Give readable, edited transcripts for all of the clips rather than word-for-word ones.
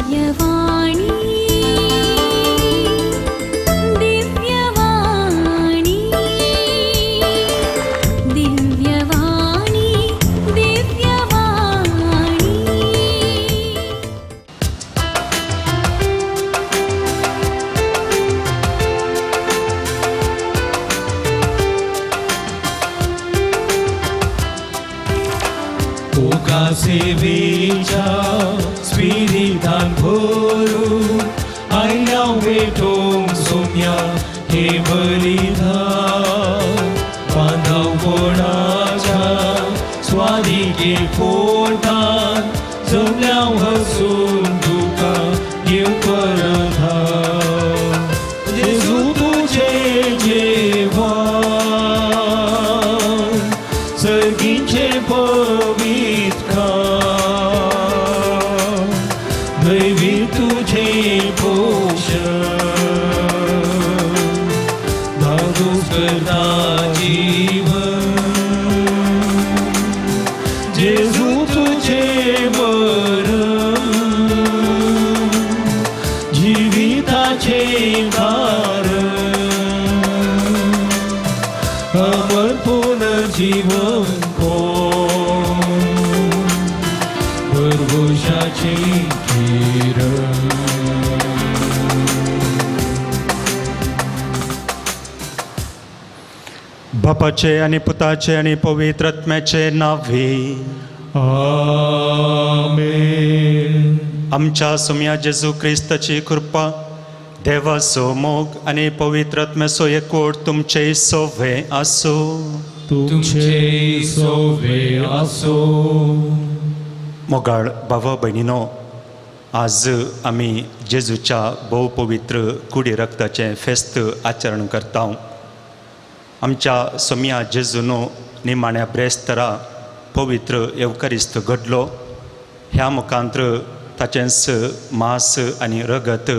दिव्यवाणी दिव्यवाणी दिव्यवाणी दिव्यवाणी। तुका सेवेच्या स्पिरितान भरून आयल्या वेटोंक सोम्या हे बलिदान बांधवपणाच्या स्वादिके पोटान जमल्या हसून तुका घेव परथा जेजू तुझे जेवण सर्गीचे पवित्र दैवी तुझे पोषण धादोस करता जीवन जेजू तुझे वरण जिविताचे कारण अमर पुनर्जीवन भरवशाचे किरण। बापाचे आनी पुताचे आनी पवित्र आत्म्याचे नांवे। आमेन। आमच्या सोम्या जेजू क्रिस्ताची कृपा, देवाचो मोग आनी पवित्र आत्म्याचो एकवट तुमचे सोवे आसूं। तुमचे सोवे आसो। मोगाळ भावा भयणीनो, आज आमी जेजूच्या भोव पवित्र कुडी रक्ताचें फेस्त आचरण करता। आमच्या सोम्या जेजूनो निमाण्या ब्रेस्तरा पवित्र येवकारिस्त घडलो। ह्या मुखांत्र ताचेंच मांस आनी रगत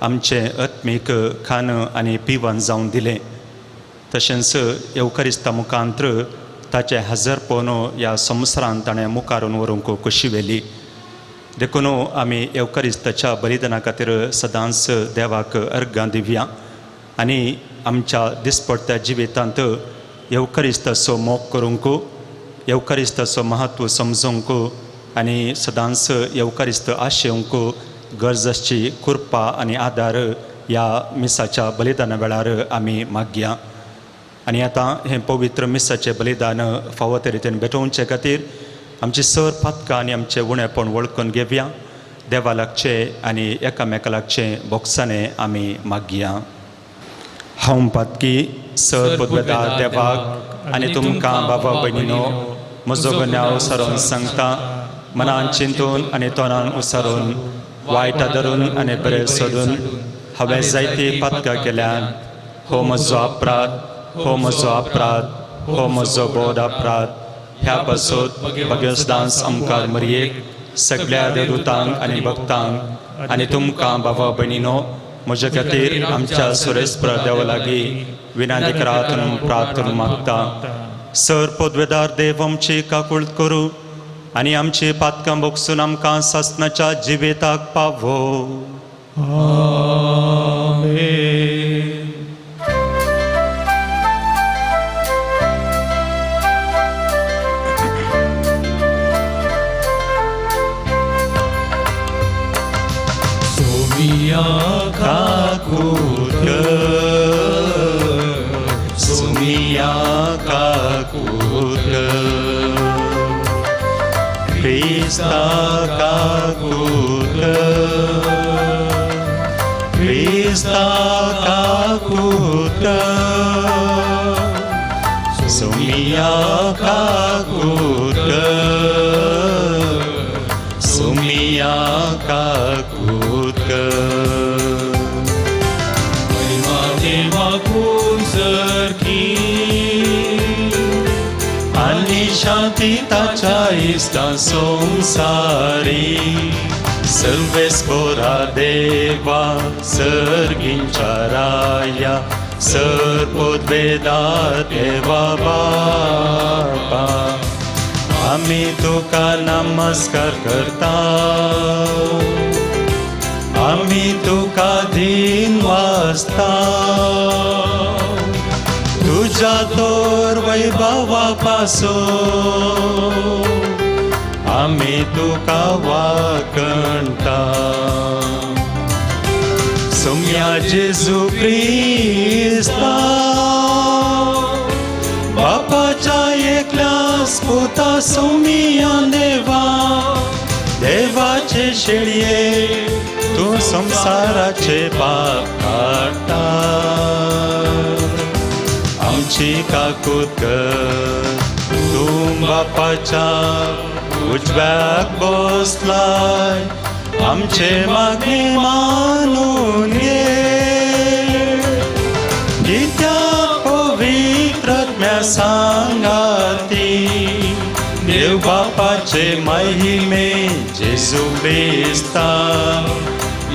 आमचें आत्मीक खाण आनी पिवन जावन दिलें। तशेंच येवकारिस्ता मुखांत्र ताचें हजरपण ह्या संवसारांत ताणें मुखारून व्हरूंक खोशी व्हेली। देखून आमी येवकारिस्ताच्या बलिदाना खातीर सदांच देवाक अर्घां दिवया आनी आमच्या दिसपडत्या जिवितांत येवकारिस्ताचो मोग करूंक, येवकारिस्ताचो म्हत्व समजूंक आनी सदांच येवकारिस्त आशेवंक गरज आसची कृपा आनी आदार ह्या मिसाच्या बलिदाना वेळार आमी मागया। आनी आतां हें पवित्र मिसाचें बलिदान फावो ते रितीन भेटोवचे खातीर आमची सर पातकां आनी आमचें उणेपण वळखून घेवया। देवा लागचें आनी एकामेका लागचें बोगसाणें आमी मागया। हांव पातकी सर पदवेदार देवाक आनी तुमकां बाबा भयणीनो म्हजो गुन्यांव सरोन सांगता, मनान चिंतून आनी तोंडान उसारून वायट धरून आनी बरें सोदून हांवें जायती पातकां केल्यान। हो म्हजो अपराध, हो म्हजो अपराध, हो म्हजो बोध अपराध। ह्या पासून भगवसदांस आमकार मरयेक सगळ्या देवदूतांक आनी भक्तांक आनी तुमकां बाबा भयणीनो म्हज्या खातीर आमच्या सुरेस्पर देवा लागीं विनंती करात म्हणून प्रार्थना मागता। सर पदवेदार देव आमची काकूळत करूं आनी आमची पातकां भोगसून आमकां सासणाच्या जिविताक पावो। आमेन। सोमिया काकूत सोमिया काकूत क्रिस्ता काकूत क्रिस्ता काकूत सोमिया काकूत सोमिया काकूत। महिमा देवाकून सरकी आनी शांती ताच्या इश्टा संवसारी। सर्वेस्पोरा देवा सर्गींच्या राया सर्पोद्वेदा देवा बापा आमी तुका नमस्कार करता। वाजता तुज्या तोर वैभवा पासून आमी तुका वाकणटा. सोम्या जेजू क्रिस्ता बापाच्या एकल्यास पुता सोमिया देवा देवाचे शेळये तूं संवसाराचे पाप काडटा. आमची काकूत कर तूं बापाच्या उजव्याक बसलाय आमचे मागणे मानून घे. कित्याक पवित्र आत्म्या सांगाती देव बापाचे महिमे जेजू क्रिस्ता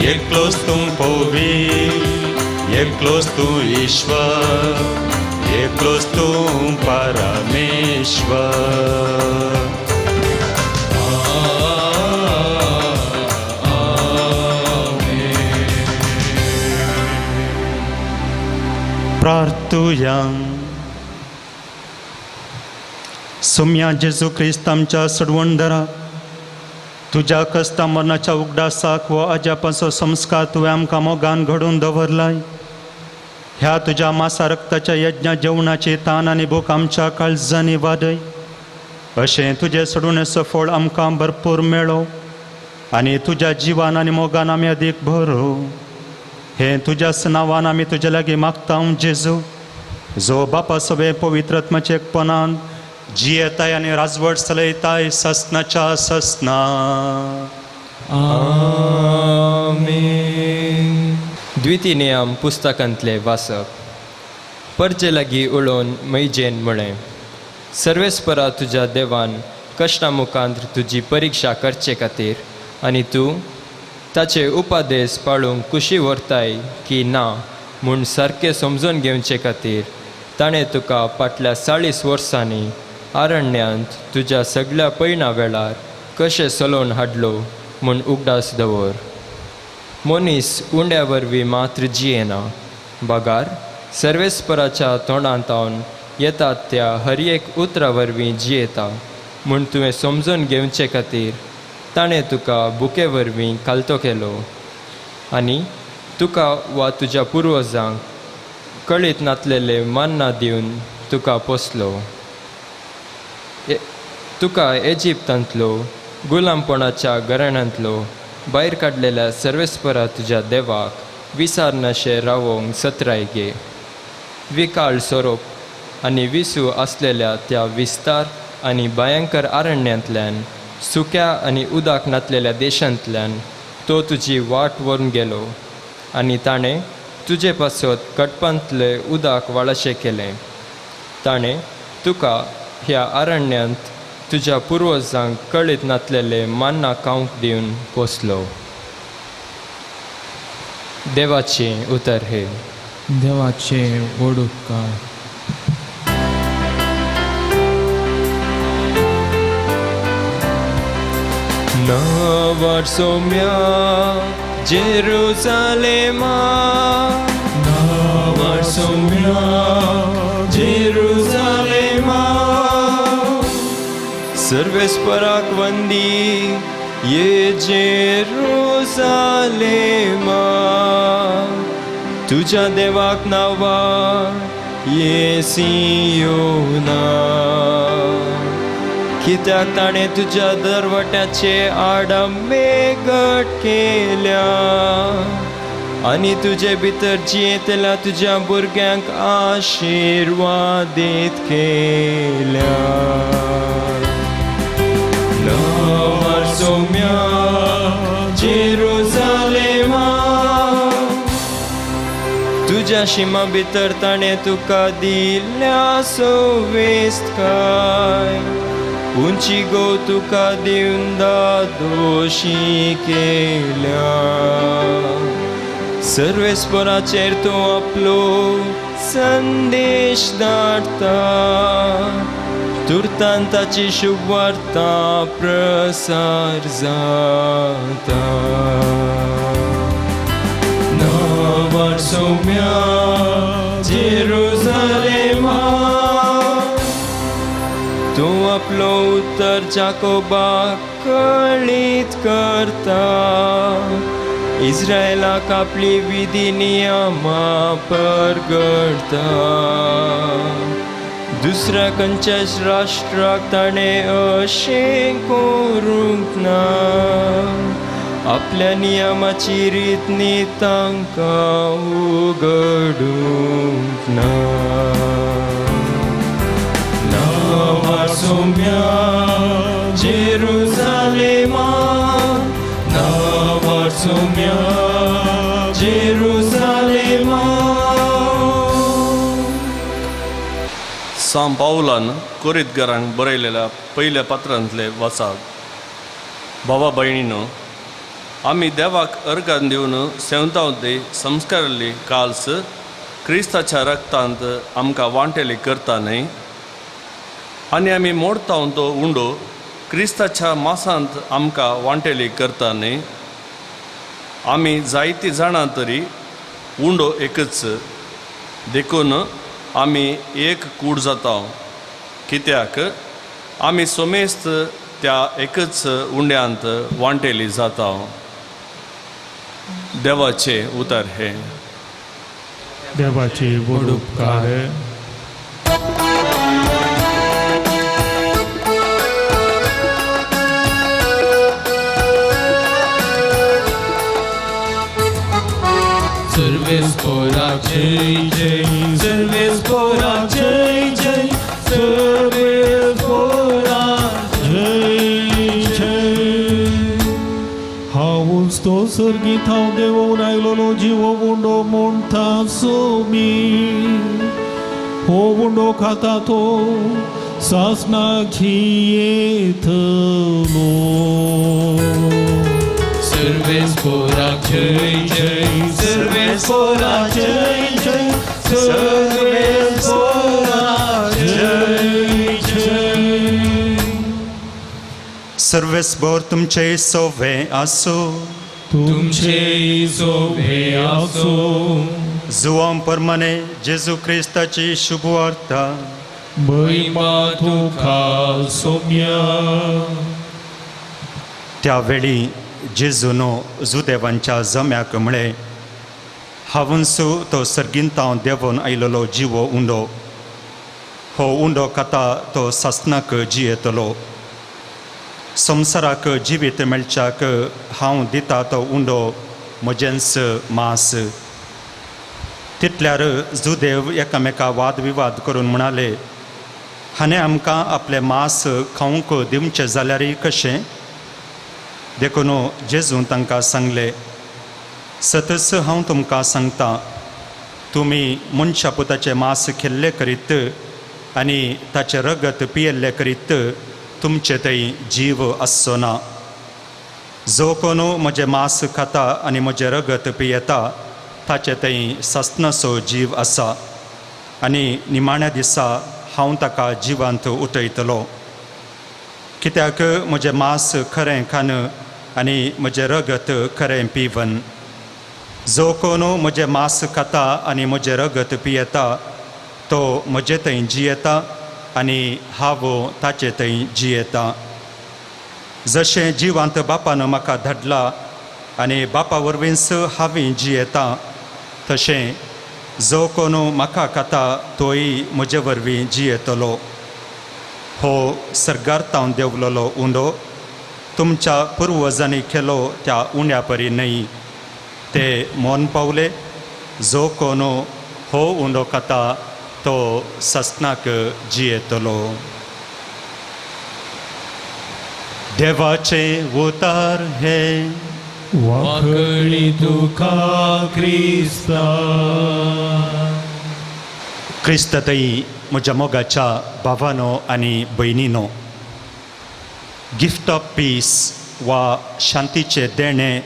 एकलोच तूं पवित्र एकलोच तूं ईश्वर एकलोच तूं परमेश्वर. प्रार्थुया. सोम्या जेजू क्रिस्त आमच्या सडवणदरा तुज्या कस्ता मरणाच्या उगडासाक हो अजापाचो संस्कार तुवें आमकां मोगान घडोवन दवरलाय. ह्या तुज्या मासा रक्ताच्या यज्ञा जेवणाची तान आनी भूक आमच्या काळजांनी वाडय अशें तुजें सोडवणेचो फळ आमकां भरपूर मेळो आनी तुज्या जिवान आनी मोगान आमी अदीक भरो. हें तुज्याच नांवान आमी तुज्या लागीं मागता जेजू जो बापा सगळे पवित्र आत्माच्या एकपणान जियेताय आनी राजवट चलयताय ससनाच्या ससना. आमेन. द्वितीय नियम पुस्तकांतले वाचप. परजे लागीं उलोवन मैजेन म्हळें, सर्वेस्परा तुज्या देवान कश्टा मुखांत तुजी परिक्षा करचे खातीर आनी तूं ताचे उपादेश पाळूंक कुशी व्हरताय की ना म्हूण सारकें समजून घेवचे खातीर ताणें तुका फाटल्या 40 वर्सांनी आरण्यांत तुज्या सगळ्या पयणा वेळार कशें चलोवन हाडलो म्हूण उगडास दवर. मनीस उंड्या वरवीं मात्र जियेना बगार सर्वेस्पराच्या तोंडांतावन येतात त्या हर एक उतरा वरवीं जियेता म्हूण तुवें समजून घेवचे खातीर ताणें तुका बुके वरवीं खालतो केलो आनी तुका वा तुज्या पुर्वजांक कळीत नातलेले मान्ना दिवन तुका पोसलो. तुका इजिप्तांतलो गुलामपणाच्या घराण्यांतलो भायर काडलेल्या सर्वेस्परा तुज्या देवाक विसारनाशें रावोंक सत्राय घे. विकाळ सोरोप आनी विसू आसलेल्या त्या विस्तार आनी भयंकर आरण्यांतल्यान सुक्या आनी उदक नातलेल्या देशांतल्यान तो तुजी वाट व्हरून गेलो आनी ताणें तुजे पासत कटपांतलें उदक वाळशें केलें. ताणें तुका ह्या आरण्यांत तुज्या पुर्वजांक कळीत नातलेले मान्ना खावंक दिवन पोसलो. देवाचें उतर हे. देवाचें व्हड उपकार. नवर सोम्या जेरुसालेमा, नवर सोम्या जेरुसालेमा, सर्वेस्पराक वंदी ये जेरुसालेमा, तुझ्या देवाक नावा ये सियोना. कित्याक ताणें तुज्या दरवट्याचे आडमे घट केल्या आनी तुजे भितर जियेतल्या तुज्या भुरग्यांक आशिर्वादीत केल्या. नवर सोम्या जेरुसालेमा, तुज्या शिमा भितर ताणें तुका दिल्या सोवेस्तकाय, उंची गो तुका दिवन दादोशी केल्या. सर्वेस्पराचेर तूं आपलो संदेश धाडटा, तुर्तान ताची शुभवार्ता प्रसार जाता. नवर सोम्या आपलो उतर जाकोबाक कळीत करता, इस्रायलाक आपली विधी नियमां परगडता. दुसऱ्या खंयच्याच राष्ट्राक ताणें अशें करूंक ना, आपल्या नियमाची रीत नी तांकां उगडूंक ना. नांवा सोम्या जेरुजालेमा, नांवा सोम्या जेरुजालेमा. सांव पावलान कोरीतगरांक बरयलेल्या पयल्या पत्रांतले वाचात. भावा भयणीनो, आमी देवाक अर्गान दिवन सेवतावते संस्कारली काल्स क्रिस्ताच्या रक्तांत आमकां वांटेली करता न्हय, आनी आमी मोडता तो उंडो क्रिस्ताच्या मासांत आमकां वांटेली करता न्हय. आमी जायतीं जाणां तरी उंडो एकच, देखून आमी एक कूड जाता, कित्याक आमी सोमेस्त त्या एकच उंड्यांत वांटेली जाता. देवाचे उतर हे. देवाचे व्हड उपकार. सर्वेस्पोरा जय जय, सर्वेस्पोरा जय जय, सर्वेस्पोरा जय जय. हांवूच तो सर्गीत हांव देवून आयलोलो जिवो उंडो म्हणटा सोमी, हो उंडो खाता तो सासनाक जियेतलो. सर्वेस्पोरा जय जय, सर्वेस्पोरा जय जय, सर्वेस्पोरा जय जय. सर्वेस्पोर तुमचे सोवे आसूं. तुमचे सोवे आसूं. जुवां परमाने जेजू क्रिस्ताची शुभवार्ता. महिमा तुका सोम्या. त्यावेळी जेजूनो जुदेवांच्या जम्याक म्हळें, हांवूच तो सर्गींतांव देंवोन आयलेलो जिवो उंडो, हो उंडो खाता तो सासनाक जियेतलो. संवसाराक जिवीत मेळच्याक हांव दिता तो उंडो म्हजेंच मांस. तितल्यार जुदेव एकामेका वादविवाद करून म्हणाले, हाणें आमकां आपलें मांस खावंक दिवचें जाल्यार कशें? देखून जेजून तांकां सांगलें, सतच हांव तुमकां सांगता, तुमी मनशा पुताचें मांस खेल्ले करीत आनी ताचें रगत पियेल्लें करीत तुमचे थंय जीव आसचो ना. जो कोण म्हजें मांस खाता आनी म्हजें रगत पियेता ताचे थंय सासणाचो जीव आसा, आनी निमाण्या दिसा हांव ताका जिवांत उठयतलो. कित्याक म्हजें मांस खरें खान आनी म्हजें रगत खरें पिवन. जो कोण म्हजें मांस खाता आनी म्हजें रगत पियेता तो म्हजे थंय जियेता आनी हांव ताचे थंय जियेता. जशें जिवांत बापान म्हाका धाडला आनी बापा वरवींच हांवें जियेता, तशें जो कोण म्हाका खाता तोय म्हजे वरवीं जियेतलो. हो सर्गार तावन देंवलेलो उंडो तुमच्या पुर्वजांनी केलो त्या उंड्या परी न्हय, ते मोन पावले. जो कोण हो उंडो खाता तो ससनाक जियेतलो. देवाचे उतार हे. वाकळी तुका क्रिस्ता. क्रिस्ततई म्हज्या मोगाच्या भावानो आनी भयणीनो, गिफ्ट ऑफ पीस वा शांतीचें देणें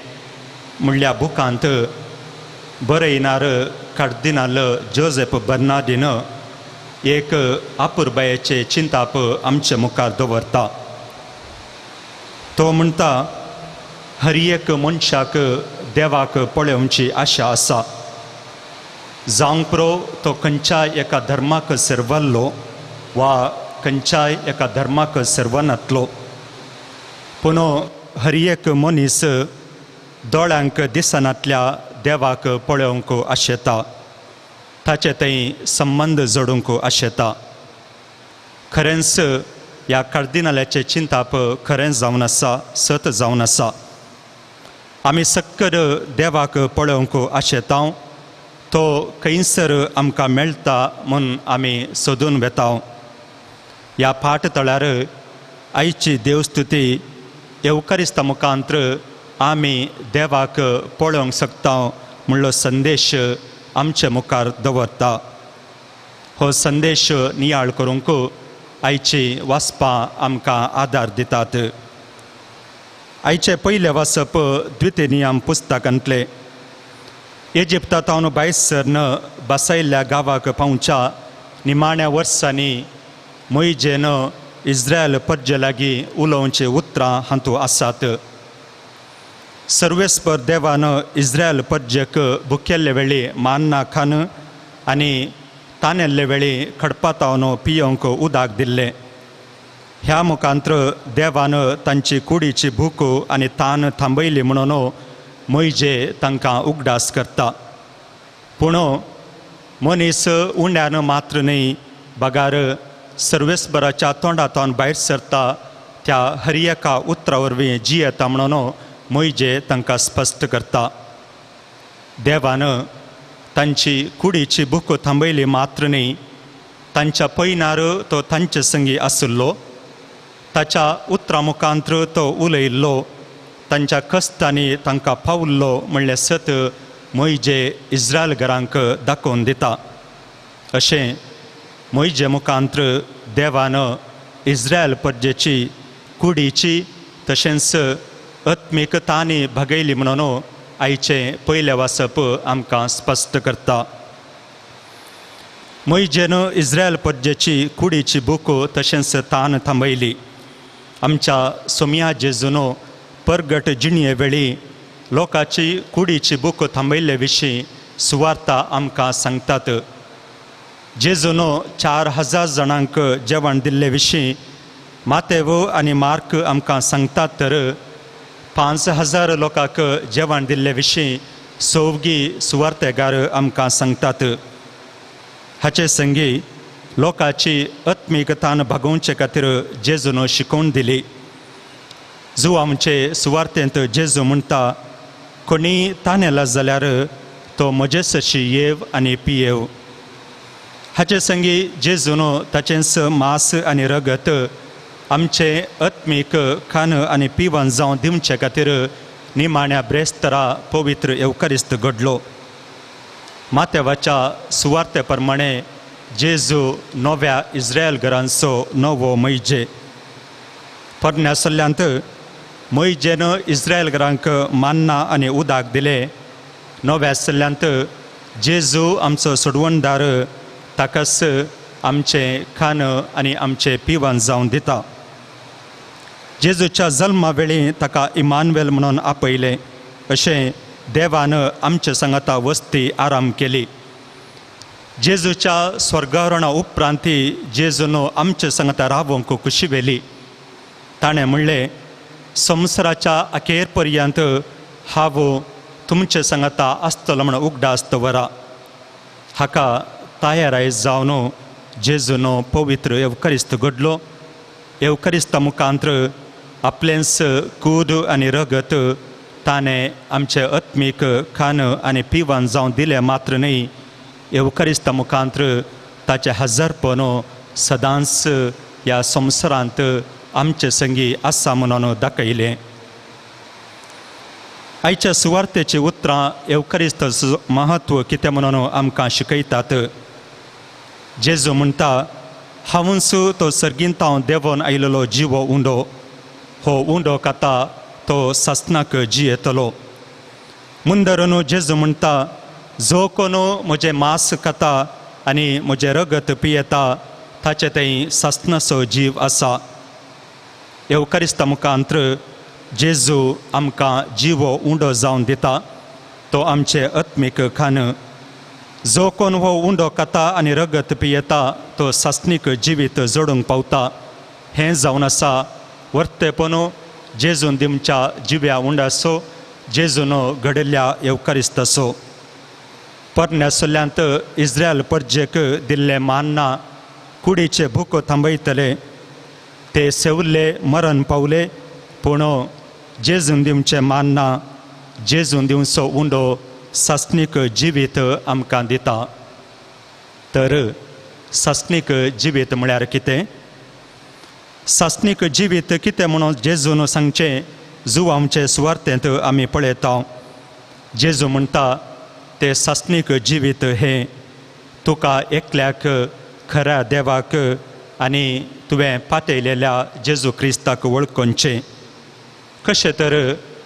म्हणल्या बुकांत बरयणार कार्दिनाल जोसेफ बर्नादीन एक आपुरबायेचें चिंताप आमचे मुखार दवरता. तो म्हणटा, हर एक मनशाक देवाक पळोवची आशा आसा. जावंक पुरो तो खंयच्या एका धर्माक सेरवल्लो वा खंयच्याय एका धर्माक सर्वनातलो, पूण हर एक मनीस दोळ्यांक दिसनातल्या देवाक पळोवंक आशेता, ताचे थंय संबंद जोडूंक आशेता। खरेंच ह्या कार्दिनालाचें चिंताप खरेंच जावन आसा, सत जावन आसा। आमी सक्कर देवाक पळोवंक आशेता, तो खंयसर आमकां मेळटा म्हूण आमी सोदून वेता। ह्या पाठ तळार आयची देवस्तुती येवकारिस्ता मुखांत्र आमी देवाक पळोवंक शकता म्हणलो संदेश आमचे मुखार दवरता। हो संदेश नियाळ करूंक आयची वाचपां आमकां आदार दितात। आयचें पयलें वाचप द्वितीय नियम पुस्तकांतलें। इजिप्तांत भायर सरन बसयल्ल्या गांवाक पावच्या निमाण्या वर्सांनी मोयजेन इस्रायल परजे लागीं उलोवचीं उतरां हातूंत आसात। सर्वेस्पर देवान इस्रायल परजेक भुकेल्ले वेळी मान्ना खान आनी तानेल्ले वेळी खडपातावन पियोंक उदक दिल्लें। ह्या मुखांत्र देवान तांची कुडीची भूक आनी तान थांबयली म्हणून मोयजे तांकां उगडास करता। पूण मनीस उंड्यान मात्र न्हय बगार सर्वेस्पराच्या तोंडांतल्यान भायर सरता त्या हर एका उतरा वरवीं जियेता म्हणून मोयजे तांकां स्पश्ट करता। देवान तांची कुडीची भूक थांबयली मात्र न्हय, तांच्या पयनार तो तांचे संगी आशिल्लो, ताच्या उतरा मुखांत्र तो उलयल्लो, तांच्या कश्टांनी तांकां पावल्लो म्हणलें सत मोयजे इस्रायल घरांक दाखोवन दिता। अशें मोयजे मुखांत्र देवान इस्रायल परजेची कुडीची तशेंच आत्मीक तांणी भागयली म्हणून आयचें पयलें वाचप आमकां स्पश्ट करता। मोयजेन इस्रायल परजेची कुडीची भूक तशेंच तान थांबयली। आमच्या सोमिया जेजूनो परगट जिणये वेळी लोकांची कुडीची भूक थांबयल्ले विशीं सुवार्ता आमकां सांगतात। जेजूनो 4000 जाणांक जेवण दिल्ले विशीं मातेव आनी मार्क आमकां सांगतात, तर 5000 लोकांक जेवण दिल्ले विशीं सोवगी सुवार्तेगार आमकां सांगतात। हाचे संगी लोकांची आत्मीक तान भागोवचे खातीर जेजून शिकोवन दिली। जो आमचे सुवार्तेंत जेजू म्हणटा, कोणी तानेला जाल्यार तो म्हजे सशी येव आनी पियेव। हाचे संगी जेजून ताचेंच मांस आनी रगत आमचे आत्मीक खान आनी पिवन जावन दिवचे खातीर निमाण्या ब्रेस्तरा पवित्र येवकारिस्त घडलो। मातेवाच्या सुवार्ते प्रमाणे जेजू नव्या इस्रायल घरांचो नवो मोयजे। पोरण्या सल्ल्यांत मोयजेन इस्रायल घरांक मान्ना आनी उदक दिलें। नव्या सल्ल्यांत जेजू आमचो सोडवणदार ताकाच आमचें खान आनी आमचें पिवन जावन दिता। जेजूच्या जल्मा वेळी ताका इमानुएल म्हणून आपयलें। अशें देवान आमचे सांगाता वस्ती आराम केली। जेजूच्या स्वर्गारोहणा उपरांत जेजून आमचे सांगाता रावोंक खुशी व्हेली। ताणें म्हणलें, संवसाराच्या अखेर पर्यंत हांव तुमचे सांगाता आसतलो म्हण उगडास दवरा। हाका तयाराय जावन जेजून पवित्र येवकारिस्त घडलो। येवकारिस्ता मुखांत्र आपलेंच कूद आनी रगत ताणें आमचें आत्मीक खान आनी पिवन जावन दिलें मात्र न्हय, येवकारिस्ता मुखांत्र ताचें हजारपण सदांच ह्या संवसारांत आमचे संगी आसा म्हणून दाखयलें। आयच्या सुवार्तेची उतरां येवकारिस्ताचो महत्व कितें म्हणून आमकां शिकयतात। जेजू म्हणटा, हांवूच तो सर्गींत देंवोन आयिल्लो जिवो उंडो, हो उंडो खाता तो सासणाक जियेतलो। मुंदरून जेजू म्हणटा, जो कोण म्हजें मांस खाता आनी म्हजें रगत पियेता ताचे थंय सासणाचो जीव आसा। येवकारिस्ता मुखांत्र जेजू आमकां जिवो उंडो जावन दिता, तो आमचें आत्मीक खान। जो कोण हो उंडो खाता आनी रगत पियेता तो सासणीक जिवीत जोडूंक पावता. हें जावन आसा वर्तेपण जेजून दिमच्या जिव्या उंडासो, जेजून घडिल्ल्या येवकारिस्ताचो. पोरण्या सल्ल्यांत इस्रायल परजेक दिल्लें मान्ना कुडीचे भूक थांबयतले. ते सेवल्ले, मरण पावले, पूण जेजून दिवचें मान्ना, जेजून दिवचो उंडो सासणीक जिवीत आमकां दिता. तर सासणीक जिवीत म्हळ्यार कितें? सासणीक जिवीत कितें म्हणून जेजून सांगचें जुव आमचे सुवार्थेंत आमी पळयता. जेजू म्हणटा तें सासणीक जिवीत हें तुका एकल्याक खऱ्या देवाक आनी तुवें पातयलेल्या जेजू क्रिस्ताक वळखुचें. कशें तर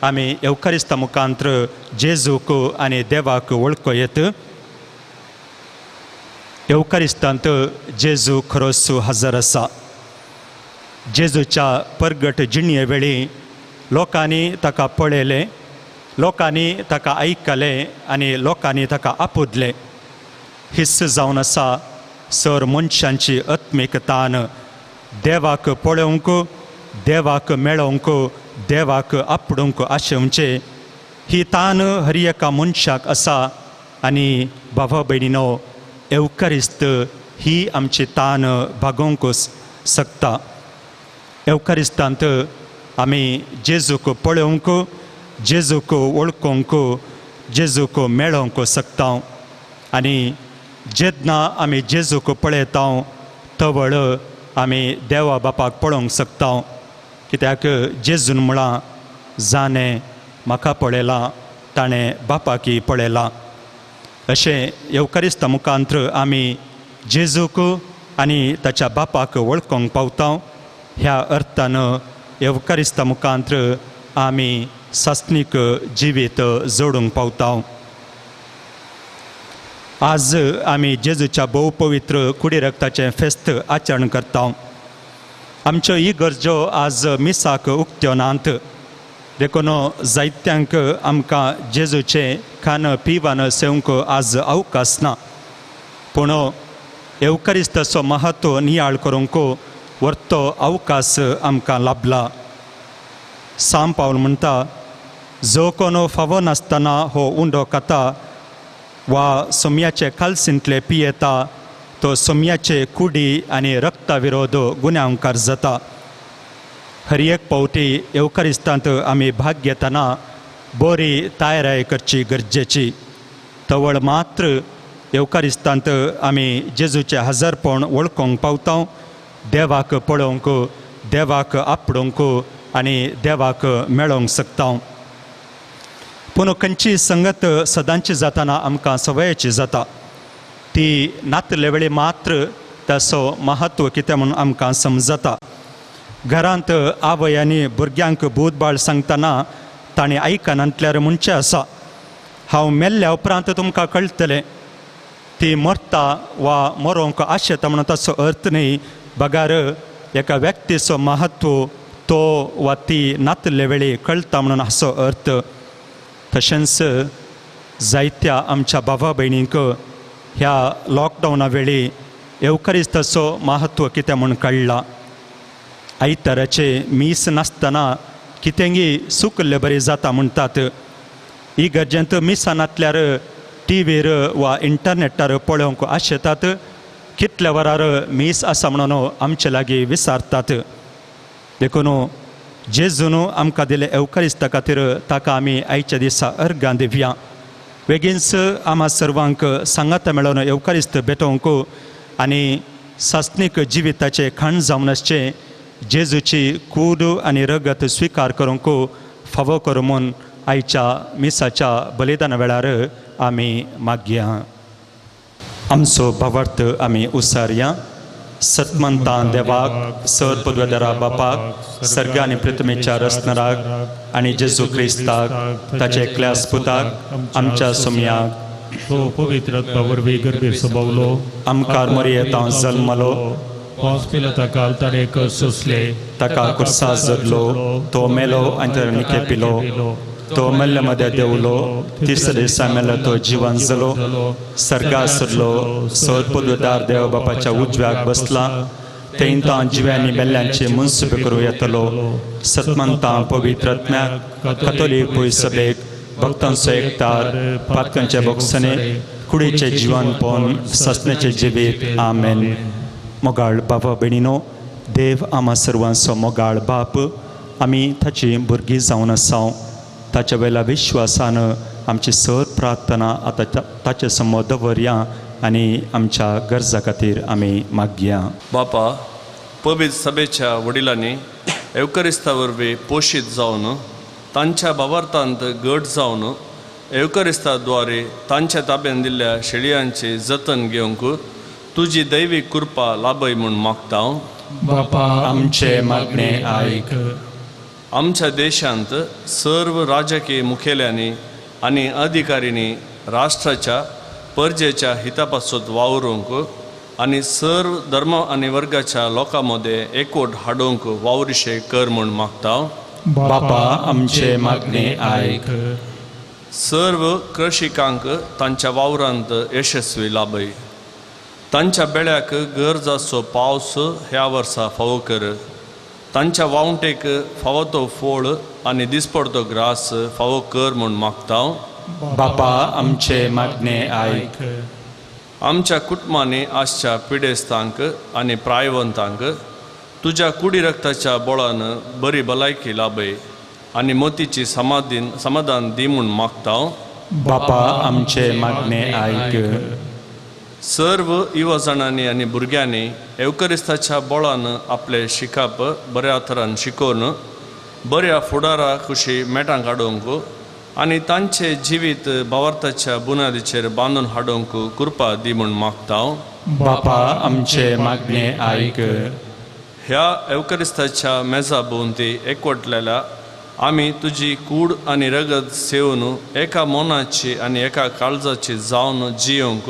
आमी येवकारिस्ता मुखांत्र जेजूक आनी देवाक वळखो येत. येवकारिस्तांत जेजू खरोच हजर आसा. जेजूच्या परगट जिणये वेळी लोकांनी ताका पळयलें, लोकांनी ताका आयकलें आनी लोकांनी ताका आपुदलें. हिस्स जावन आसा सर मनशांची आत्मीक तान देवाक पळोवंक, देवाक मेळोवंक, देवाक आपडूंक आशेवचें. ही तान हर एका मनशाक आसा. आनी बाबा भयणीनो, येवकारिस्त ही आमची तान भागोवंक शकता. येवकारिस्तांत आमी जेजूक पळोवंक, जेजूक वळखूंक, जेजूक मेळोवंक शकता. आनी जेन्ना आमी जेजूक पळयता तवळ आमी देवा बापाक पळोवंक शकता. कित्याक जेजून म्हळां, जाणें म्हाका पळयलां ताणें बापाकी पळयलां. अशें येवकारिस्ता मुखांत्र आमी जेजूक आनी ताच्या बापाक वळखूंक पावता. ह्या अर्थान येवकारिस्ता मुखांत्र आमी सासणीक जिवीत जोडूंक पावता. आज आमी जेजूच्या भोव पवित्र कुडी रक्ताचें फेस्त आचरण करता. आमच्यो इगर्जो आज मिसाक उक्त्यो नात, देखून जायत्यांक आमकां जेजूचें खाण पिवन सेवंक आज अवकाश ना. पूण येवकारिस्ताचो महत्व नियाळ करूंक वर्तो अवकाश आमकां लाभला. सांव पावल म्हणटा, जो कोण फावो नासतना हो उंडो खाता वा सोम्याचे कालसींतले पियेता तो सोम्याचे कुडी आनी रक्ता विरोध गुन्यांवकार जाता. हर एक पावटी येवकारिस्तांत आमी भाग घेतना बरी तयाराय करची गरजेची. तवळ मात्र येवकारिस्तांत आमी जेजूचें हजरपण वळखूंक पावता, देवाक पळोवंक, देवाक आपडूंक आनी देवाक मेळोवंक शकता. पूण खंयची संगत सदांची जाताना आमकां सवयेची जाता. ती नातले वेळी मात्र ताचो महत्व कितें म्हणून आमकां समजता. घरांत आवय आनी भुरग्यांक भूतबाळ सांगतना ताणें आयकनांतल्यार म्हणचें आसा, हांव मेल्ल्या उपरांत तुमकां कळटलें. ती मरता वा मरोंक आशेता म्हणून ताचो अर्थ न्ही, बगार एका व्यक्तीचो महत्व तो वा ती नातले वेळी कळटा म्हणून हाचो अर्थ. तशेंच जायत्या आमच्या बाबा भयणींक ह्या लॉकडावना वेळी येवकारिस्ताचो महत्व कितें म्हूण कळ्ळां. आयताराचे मीस नासतना कितेंगी सुकल्ले बरें जाता म्हणटात. इगर्जेंत मिसां नातल्यार टिवीर वा इंटरनेटार पळोवंक आशेतात. कितल्या वरार मीस आसा म्हणून आमचे लागीं विचारतात. देखून जेजून आमकां दिले येवकारिस्ता खातीर ताका आमी आयच्या दिसा अर्गां दिवया. बेगीनच आमा सर्वांक सांगाता मेळोवन येवकारिस्त भेटोवंक आनी सासणीक जिविताचें खाण जावन आसचें जेजूची कूड आनी रगत स्विकार करूंक फावो करूं म्हूण आयच्या मिसाच्या बलिदाना वेळार आमी मागया. आमचो भावार्थ आमी उसारया. सतमंता देवाक, सर पदवेदारा बापाक, सर्ग आनी पृथ्वीच्या रचणाराक आनी जेजू क्रिस्ताक ताचे एकल्या पुताक आमच्या सोमयाक, तो पवित्र आत्मा वरवीं गर्भेर सभावलो, आमकार मरियेंत जल्मलो, पोंस पिलाता ताणें कश्ट सोंसले, ताका कुर्सा जडलो, तो मेलो आनी ताणें खेपिलो, तो मेल्ल्या मदें देंवलो, तिसऱ्या दिसा मेलो तो जिवन जालो, सर्गा सरलो, सर पदवेदार देव बापाच्या उजव्याक बसला, थंय जिव्यांनी मेल्ल्यांचे मुन्सुबे करूं येतलो. सतमंता पवित्र आत्म्याक, कथोलीक पयसभेक, भक्तांचो एकतार, पातकांचे बोगसणे, कुडीचें जिवनपण, ससण्याचें जिवीत. आमेन. मोगाळ बाबा भयणीनो, देव आमा सर्वांचो मोगाळ बाप, आमी ताची भुरगीं जावन आसा. ताच्या वयल्या विश्वासान आमची सर प्रार्थना आतां ताचे समोर दवरया आनी आमच्या गरजा खातीर आमी मागया. बापा, पवित्र सभेच्या वडिलांनी एवकरिस्ता वरवीं पोशीत जावन तांच्या भावार्थांत घट जावन एवकरिस्ता द्वारे तांच्या ताब्यान दिल्ल्या शेळयांचे जतन घेवंक तुजी दैवीक कृपा लाभय म्हूण मागता. बापा, आमचे मागणे आयक. आमच्या देशांत सर्व राजकीय मुखेल्यांनी आनी अधिकाऱ्यांनी राष्ट्राच्या परजेच्या हिता पासत वावरूंक आनी सर्व धर्म आनी वर्गाच्या लोकां मदें एकवट हाडूंक वावरिशे कर म्हूण मागता. बापा, आमचे मागणे आयक. सर्व कृषिकांक तांच्या वावरांत यशस्वी लाभय, तांच्या बेळ्याक गरज आसचो पावस ह्या वर्सा फावो कर, तांच्या वावंटेक फावो तो फोळ आनी दिसपडतो ग्रास फावो कर म्हूण मागता. बापा, आमचे मागणे आयक. आमच्या कुटुंबांनी आसच्या पिडेस्तांक आनी प्रायवंतांक तुज्या कुडी रक्ताच्या बोळान बरी भलायकी लाभय आनी मोतीची समाधीन समाधान दी म्हूण मागता. बापा, आमचे मागणे आयक. सर्व युवजणांनी आनी भुरग्यांनी एवकरिस्ताच्या बोळान आपलें शिकप बऱ्या थरान शिकोवन बऱ्या फुडारा खुशी मेटां काडूंक आनी तांचे जिवीत भावार्थाच्या बुन्यादीचेर बांदून हाडूंक कृपा दी म्हूण मागता. बापा, आमचे मागणे आयक. ह्या एवकरिस्ताच्या मेजा भोंवती एकवटलेल्या आमी तुजी कूड आनी रगत सेवन एका मनाची आनी एका काळजाची जावन जियोंक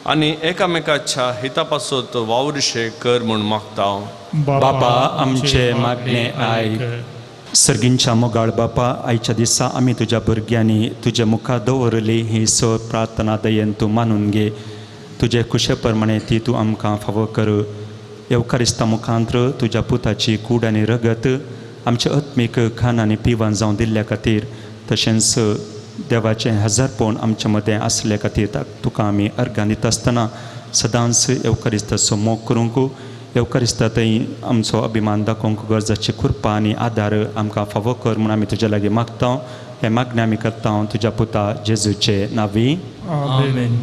आनी एकामेकाच्या हिता पासत वावरिशे कर म्हूण मागता. बापा, आमचे मागणे आयक. सर्गींच्या मोगाळ बापा, आयच्या दिसा आमी तुज्या भुरग्यांनी तुज्या मुखार दवरली ही सर प्रार्थना दयेन तूं मानून घे. तुजे खुशे प्रमाणे ती तूं आमकां फावो कर. येवकारिस्ता मुखांत्र तुज्या पुताची कूड आनी रगत आमचे आत्मीक खान आनी पिवन जावन दिल्ल्या खातीर, तशेंच देवाचें हजारपण आमच्या मदें आसल्या खातीर तुका आमी अर्गां दिता आसतना सदांच येवकारिस्ताचो मोग करूंक, येवकारिस्ता थंय आमचो अभिमान दाखोवंक गरजाची कृपा आनी आदार आमकां फावो कर म्हूण आमी तुज्या लागीं मागता. हें मागणें आमी करता तुज्या पुता जेजूचे नांवी. आमेन.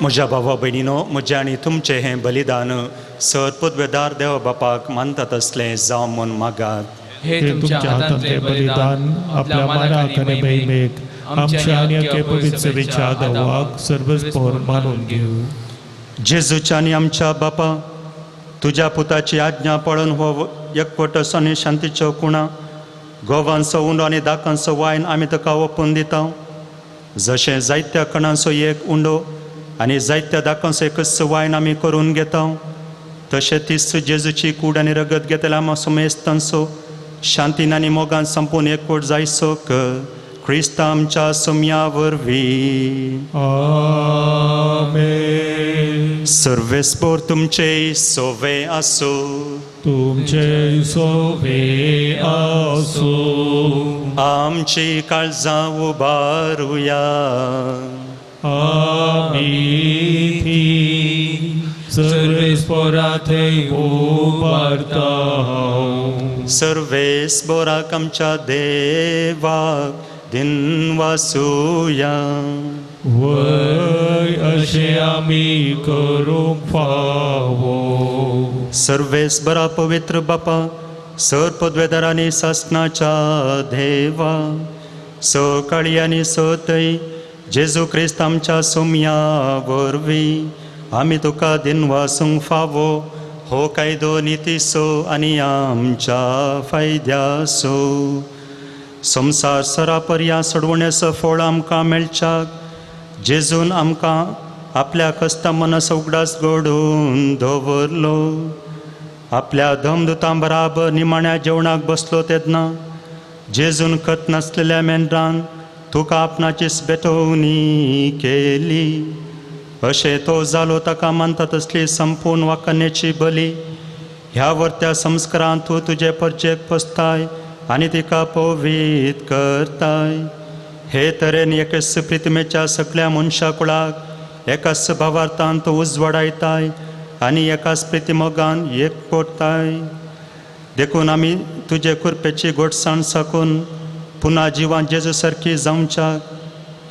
म्हज्या भावा भयणीनो, म्हजें आनी तुमचें हें बलिदान सर पदवेदार देव बापाक मानतात असलें जावं म्हूण मागात. हे तुमच्या हातांतले बलिदान आपल्या मानाक आनी महिमेक आमच्या आनी अख्ख्या पवित्र सभेच्या दावाक सर्वस्पोर मानून घेवं. जेजूच्या आनी आमच्या बापा तुज्या पुताची आज्ञा पळोवन हो एकवटस आनी शांतीच्यो कुणा गोवांचो उंडो आनी दाकांचो वायन आमी तुका ओपून दिता. जशें जायत्या कणांचो एक उंडो आनी जायत्या दाकांचो एकच वायन आमी करून घेता, तशें तीच जेजूची कूड आनी रगत घेतल्या आमा समेस्तांचो शांतीन आनी मोगान संपून एकवट जायसो कर क्रिस्ता आमच्या सोम्या वरवीं. आमेन. सर्वेस्पोर तुमचे सोवे आसूं. तुमचे सोवे आसूं. आमची काळजां उबारुया. आमी ती सर्वेस्पोरा थंय उबारता. सर्वेस्पोराक आमच्या देवाक दिनवासुया. वय अशें आमी करूंक फावो. सर्वेस्परा पवित्र बापा सर पदवेदार आनी सासणाच्या देवा सकाळी आनी सतय जेजू क्रिस्त आमच्या सोम्या वरवीं आमी तुका दिनवासूंक फावो हो कायदो नितीसो आनी आमच्या फायद्यासो. संवसार सरापर्या सोडवण्याचो फळ आमकां मेळच्याक जेजून आमकां आपल्या कस्ता मनस उगडास घडोवन दवरलो. आपल्या धमदुतां बराबर निमाण्या जेवणाक बसलो तेन्ना जेजून खत नासलेल्या मेंढरान तुका आपणाचीच भेटवणी केली. अशें तो जालो ताका मानता तसली संपूर्ण वाकण्याची बली ह्या वर्त्या संस्कारान तूं तुजे परजेक पसताय आनी तिका पवीत करताय. हे तरेन एकेच प्रितमेच्या सगळ्या मनशा कुळाक एकाच भावार्थान तूं उजवाडायताय आनी एकाच प्रितिमोगान एक कोरताय. देखून आमी तुजे कृपेची गोडसाण साकून पुना जिवान जेजू सारकी जावच्याक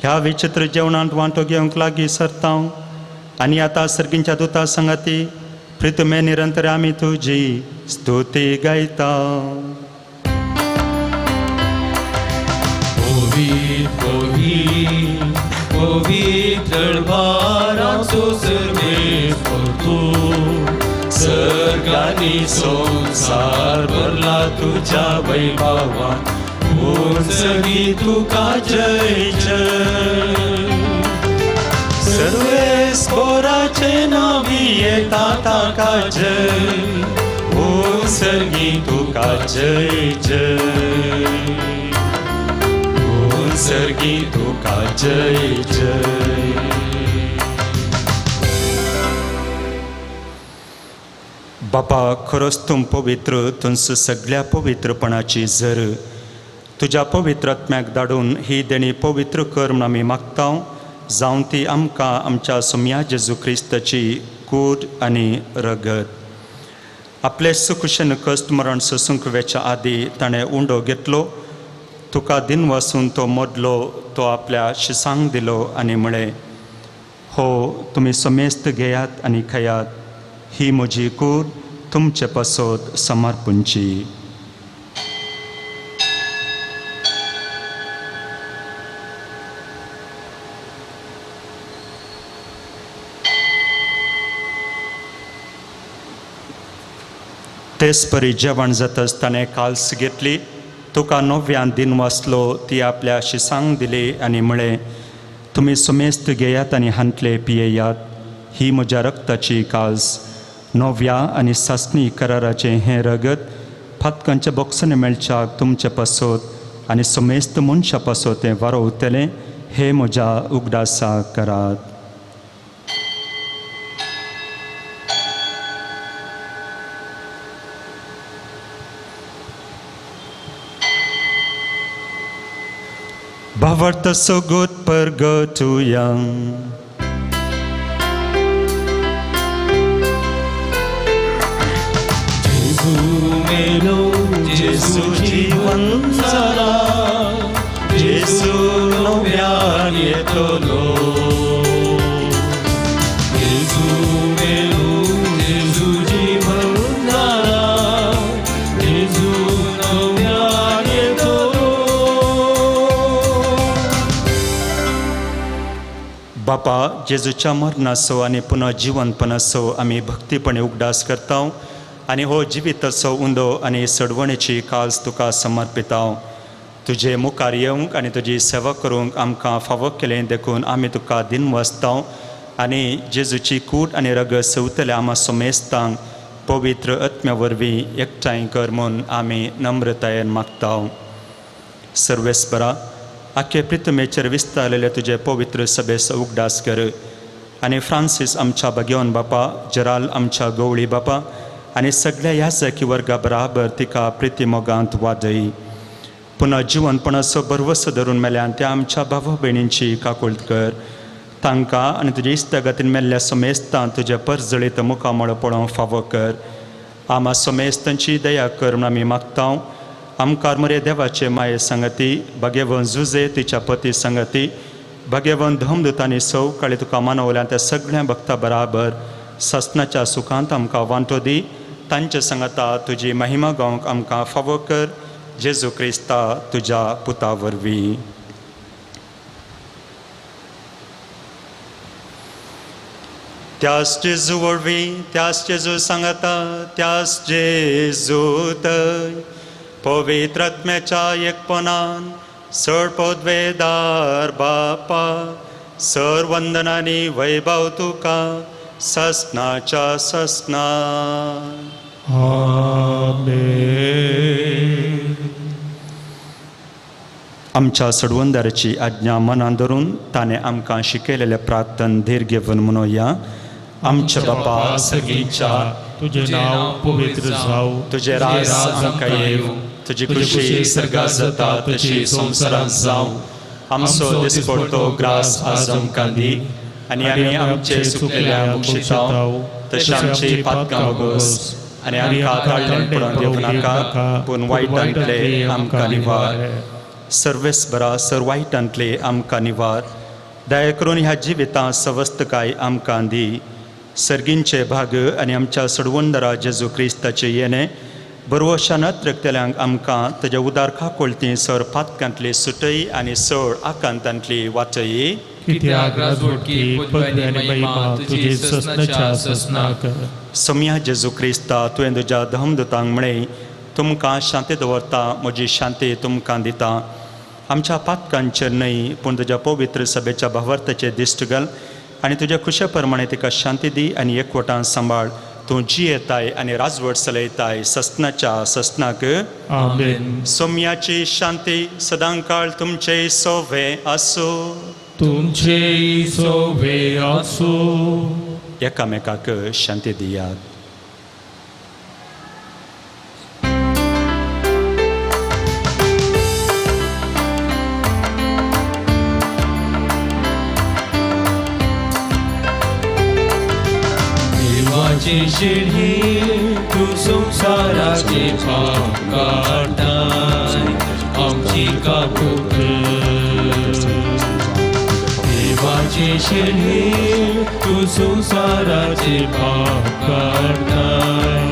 ह्या विचित्र जेवणांत वांटो घेवंक लागीं सरता आनी आतां सर्गींच्या दुता सांगाती प्रितमे निरंतर आमी तुजी स्तुती गायता. पवित्र भाराचो सर्वेस्पोर तूं सर्गांनी संवसार भरला तुज्या वैभवान उंचगी तुका जय जय. सर्वेस्पोराचे नावी येता ताका जय उंचगी तुका जय जय सर्गी तुका जय जय. बापा खरोच तूं पवित्र तुमचो सगळ्या पवित्रपणाची जर तुज्या पवित्र आत्म्याक धाडून ही देणी पवित्र कर म्हूण आमी मागता जावन ती आमकां आमच्या सोम्या जेजू क्रिस्ताची कूड आनी रगत. आपले सुकुशन कश्ट मरण सोसूंक वेच्या आदी ताणें उंडो घेतलो तुका दिनवासून तो मोडलो तो आपल्या शिसांक दिलो आनी म्हळें हो तुमी समेस्त घेयात आनी खायात ही म्हजी कूड तुमचे पासत समर्पणची. तेच परी जेवण जातच ताणें काल्स घेतली तुका नव्यान दिन वाचलो ती आपल्या शिसांक दिली आनी म्हळें तुमी समेस्त घेयात आनी हांतले पियेयात ही म्हज्या रक्ताची काल्स नव्या आनी सासणी कराराचें हें रगत फातकांच्या बोक्सांनी मेळच्याक तुमचे पासत आनी समेस्त मनशा पासत तें वारोवतलें हें म्हज्या उगडासा करात. भावार्थ सोगोत परगटुया. जेजू मेलो जेजू जीवन जाला जेजू नव्यान येतलो. जेजू मेलो जेजू जीवन जाला जेजू नव्यान बापा, जेजूच्या मरणाचो आनी पुनः जिवनपणाचो आमी भक्तीपणे उगडास करता आनी हो जिविताचो उंदो आनी सडवणेची काल्स तुका समर्पिता। तुजे मुखार येवंक आनी तुजी सेवा करूंक आमकां फावो केलें देखून आमी तुका दिनवासता आनी जेजूची कूट आनी रगत सवतल्या आमा समेस्तांक पवित्र आत्म्या वरवीं एकठांय कर म्हूण आमी नम्रतायेन मागता। सर्वेस्परा, आख्खे प्रितमेचेर विस्तारलेले तुजे पवित्र सभेचो उगडास कर आनी फ्रांसीस आमच्या भगेवन बापा, जेराल आमच्या गवळी बापा आनी सगळ्या याजकी वर्गा बराबर तिका प्रिती मोगांत वाजय। पुनः जिवनपणाचो भरवसो धरून मेल्यान त्या आमच्या भावा भयणींची काकुळट कर। तांकां आनी तुज्या इश्टागतीन मेल्ल्या समेस्तां तुज्या परजळीत मुखामळ पळोवंक फावो कर। आमा समेस्तांची दया कर म्हूण आमी मागता। आमकार मरे देवाचे माये संगती, भगेवन जुजे तिच्या पती संगती, भगेवन धमदुतांनी सौ काळी तुका मानवल्या त्या सगळ्या भक्ता बराबर ससनाच्या सुखांत आमकां वांटो दी। तांचे संगता तुजी महिमा गावंक आमकां फावो कर। जेजू क्रिस्ता तुज्या पुता वरवीं। त्यास जेजू वरवीं, त्यास जेजू सांगता, त्यास जेजूत पवित्र आत्म्याच्या एकपणान सड पदवेदार बापा, सर वंदनानी वैभव तुका ससनाच्या ससना। आमेन। आमच्या सडवंदाराची आज्ञा मनान धरून ताणें आमकां शिकयलेलें प्रार्थन धीर घेवन म्हणोया। आमच्या बापा सगळीच्या तुझे नाव पवित्र जावं, तुझे राज आमकां येवं, तुजी खुशी सर्गात जाता तशी संवसारांत जावं। आमचो दिसपडतो ग्रास आज आमकां दी आनी आमी आमचे चुकलेल्या बक्षिताव तशें आमची पातकां भोगोस आनी आमकां ताळ्यान पडोवन दिवं नाका, पूण वायटांतले आमकां निवार। सर्वेस्परा, सर वायटांतले आमकां निवार। दया करून ह्या जिवितांत सवस्तकाय आमकां दी। सर्गींचे भाग आनी आमच्या सडवंदरा जेजू क्रिस्ताचे येणे बरवशान अत्रकतल्यांक आमकां ताज्या उदार खाकोळती सर पातकांतली सुटय आनी सळ आकांतांतली वाचय। कित्याक राजवटकी पदवी आनी महिमा तुजी ससनाच्या ससनाक। सोम्या जेजू क्रिस्ता, तुवें तुज्या धमदुतांक म्हळें, तुमकां शांती दवरता, म्हजी शांती तुमकां दिता। आमच्या पातकांचेर न्हय पूण तुज्या पवित्र सभेच्या भावार्थाचेर दिश्ट घाल आनी तुज्या खुशे प्रमाणे तिका शांती दी आनी एकवटान सांबाळ। तूं जियेताय आनी राजवट चलयताय ससनाच्या ससनाक। आमेन। सोम्याची शांती सदांकाळ तुमचे सोवे आसूं, तुमचे सोवे आसूं। एकामेकाक शांती दियात। शिडी तूं संवसाराचे पाप काडटाय, आमची काकूट कर। देवाची शिडी तूं संवसाराचे पाप काडटाय,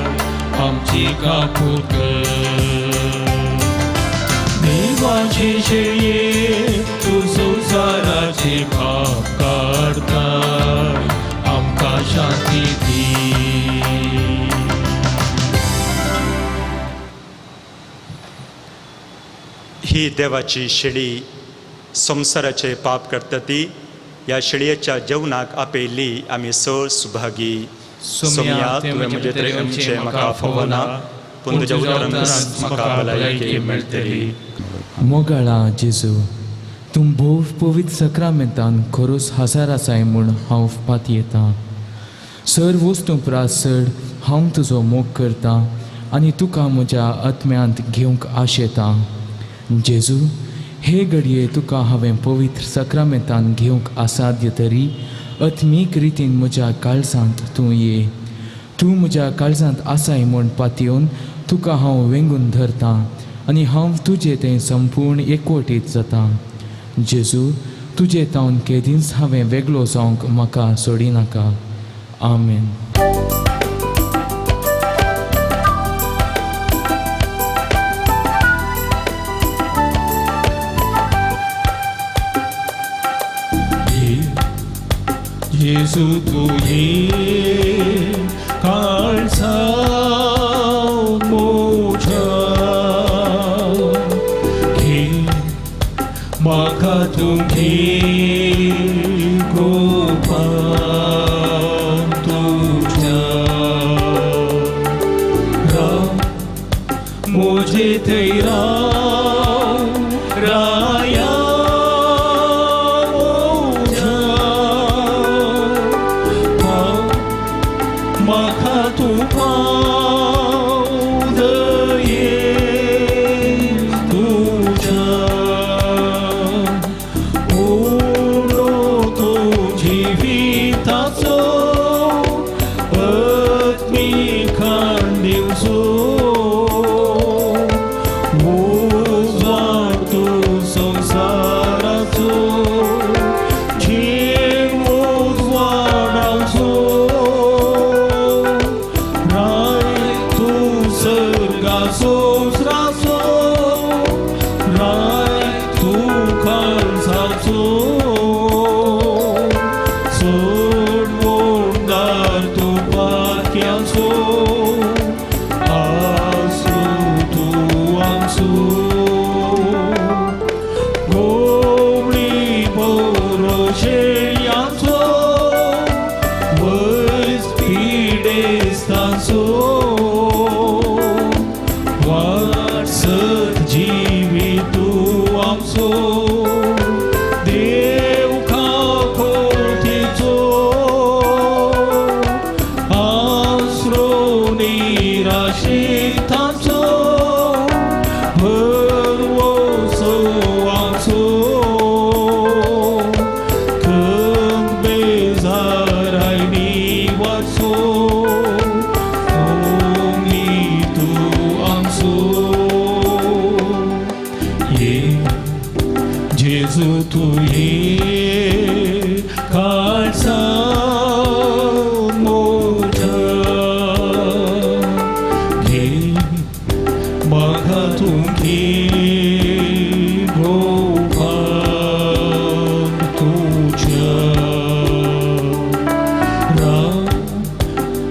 आमची काकूट कर। देवाची शिडी तूं संवसाराचे पाप काडटाय, आमकां शांती दी। ही देवाची शेळी संवसाराचे पाप करता ती ह्या शेळयेच्या जेवणाक आपयली आमी सळ सुभागी। सोम्या, तुवें म्हजे तरेन येवचें म्हाका फावना, पूण तुज्या उतरानच म्हाका भलायकी मेळटली। मोगाळा जेजू, तूं भोव पवित्र सक्रामेंतान खरोच हजार आसाय म्हूण हांव पातयेतां। सर वस्तू प्रास चड हांव तुजो मोग करतां आनी तुका म्हज्या आत्म्यांत घेवंक आशेतां। जेजू, हे घडये तुका हांवें पवित्र सक्रामेंतान घेवंक असाध्य तरी आत्मीक रितीन म्हज्या काळजांत तूं ये। तूं म्हज्या काळजांत आसाय म्हूण पातयेवन तुका हांव वेंगून धरतां आनी हांव तुजें तें संपूर्ण एकवटीत जातां। जेजू, तुजे तावन केदींच हांवें वेगळो जावंक म्हाका सोडिनाका। आमेन। जेजू तुये काळजा म्हज्या घे म्हाका तूं घे गोपान तुज्या राव म्हजे थंय राव राया म्हज्या पाव म्हाका तूं पाव दयेन तुज्या उंडो तूं जिविताचो आत्मिकान दिवचो उजवाड तूं संवसाराचो जीण उजवाडाचो राय तूं सर्गाचो राचो राय तूं काळजाचो चड मोडदार तूं पाक्याचो आसूं तूं आमचो गोवळी बरोशेयाचो वयस पिडेस्तांचो वाटसत जिवी तूं आमचो देव काकोटीचो आसरो निराशितांचो भरवंसो आमचो खंत बेजाराय निवाचो ओंगी तूं आमचो ये जेजू तुये काळजा म्हज्या घे म्हाका तूं घे गोपान तुज्या राव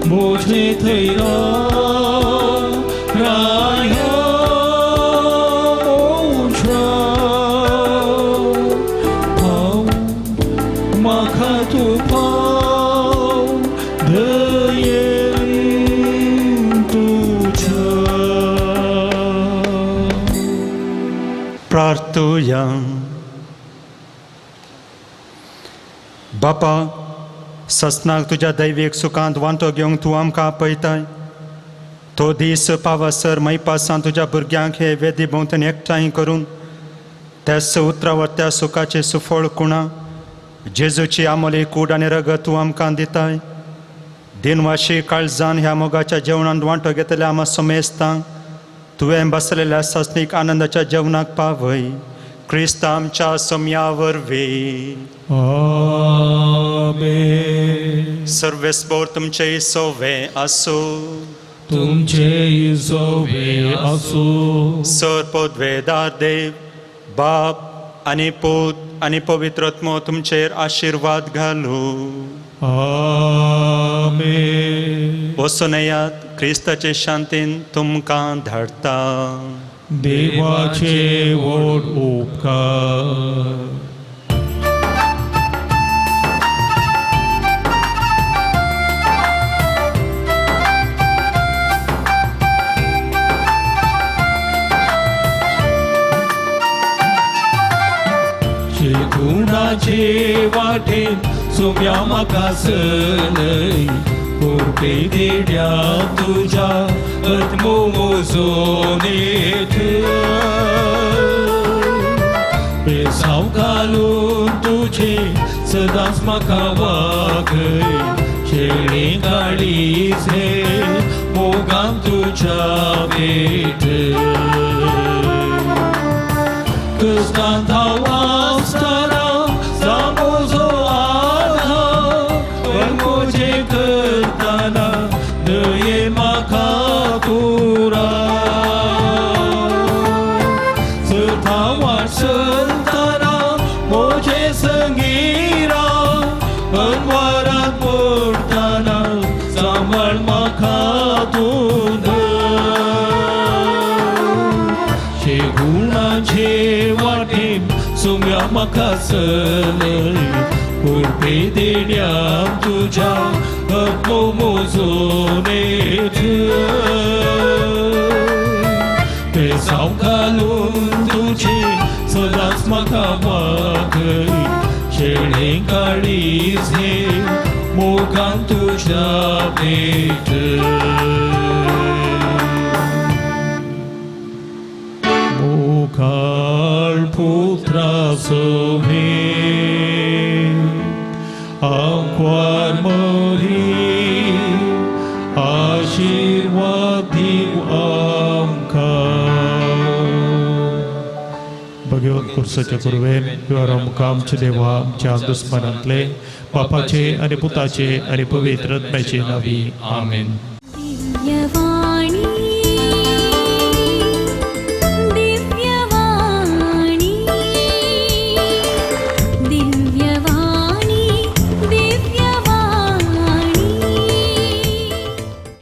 म्हजे थंय राव राया म्हज्या पाव म्हाका तूं पाव दयेन तुज्या. प्रार्थुया. बापा, ससनाक तुज्या दैवीक सुखांत वांटो घेवंक तूं आमकां आपयताय. तो दीस पावसर मैपासान तुज्या भुरग्यांक हे वेदी भोंवतणी एकठांय करून त्याच उतरावर त्या सुखाचें सुफळ कुणा जेजूची आमोली कूड आनी रगत तूं आमकां दिताय. दिनवाशी काळजान ह्या मोगाच्या जेवणांत वांटो घेतल्या आमा समेस्तांक तुवें बसलेल्या सासणीक आनंदाच्या जेवणाक पावय, क्रिस्त आमच्या सोम्या वरवीं. आमेन. सर्वेस्पोर तुमचे सोवे आसूं. तुमचे सोवे आसूं. सर पदवेदार देव बाप आनी पूत आनी पवित्र आत्मो तुमचेर आशिर्वाद घालूं. आमेन. वचून येयात, क्रिस्ताचे शांतीन तुमकां धाडटा. देवाचे व्हड उपकार. गुणाचे वाटेन सुम्या म्हाका सलय कोरपे देड्या तुज्या आत्मो मोजोनेत बेसांव घालून तुजे सदांच म्हाका वागय शेळी काळीज हे मोगान तुज्या भेट कश्टांत हांव आसतना जामोजो आधार म्हजे करतना दयेन म्हाका पुरा चलता वाट चलतना म्हजे संगी राव अनवरान. तुज्या म्हाका चलय कुर्पे देण्या तुज्या आत्मो मोजोनेच पेजांव घालून तुजी सदांच म्हाका वागय शेळें काळीज हे मोगान तुज्या भेट. मुखाळ पुत्रा सोभे आंकवार मोरी आशीर्वाद दिव आमकां. भगवंत कुर्साच्या कुरवेन आमकां आमचे देवा आमच्या दुस्मनांतले बापाचे आनी पुताचे आनी पवित्र आत्म्याचे नावी. आमेन. दिव्यवाणी.